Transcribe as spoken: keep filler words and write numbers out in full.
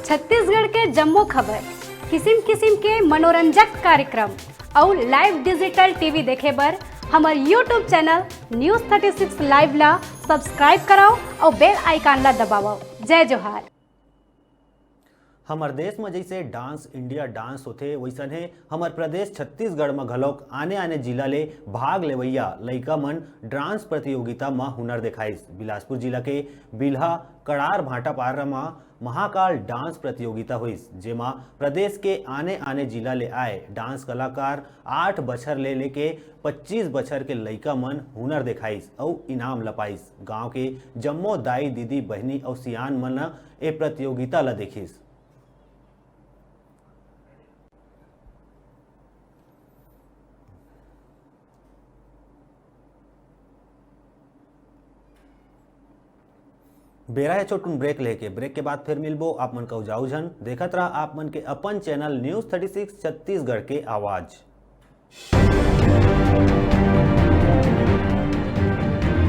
छत्तीसगढ़ के जम्मो खबर, किसिम किसिम के मनोरंजक कार्यक्रम अउ live digital T V देखे बर हमर YouTube channel News thirty six Live ला subscribe करव अउ bell icon ला दबावव। जय जोहार। हमर देश म जइसे Dance India Dance होथे, वइसने हमर प्रदेश छत्तीसगढ़ म घलोक आने-आने जिला ले भाग लेवइया लइका मन dance प्रतियोगिता म हुनर देखाइस। बिलासपुर जिला के बिल्हा कड़ार भाटापारा म महाकाल dance प्रतियोगिता होइस, जेमा प्रदेश के आने-आने जिला ले आए dance कलाकार आठ बछर ले लेके पच्चीस बछर के लइका मन हुनर देखाइस अउ इनाम ल पाइस। गांव के जम्मो दाई, दीदी, बहिनी अउ सियान मन ए प्रतियोगिता ल देखिस। बेरा हे छोटकुन break लेके, break के बाद फिर मिलबो आप मन का उजाऊ झन। देखत रहा आप मन के अपन channel News thirty six Chhattisgarh के आवाज।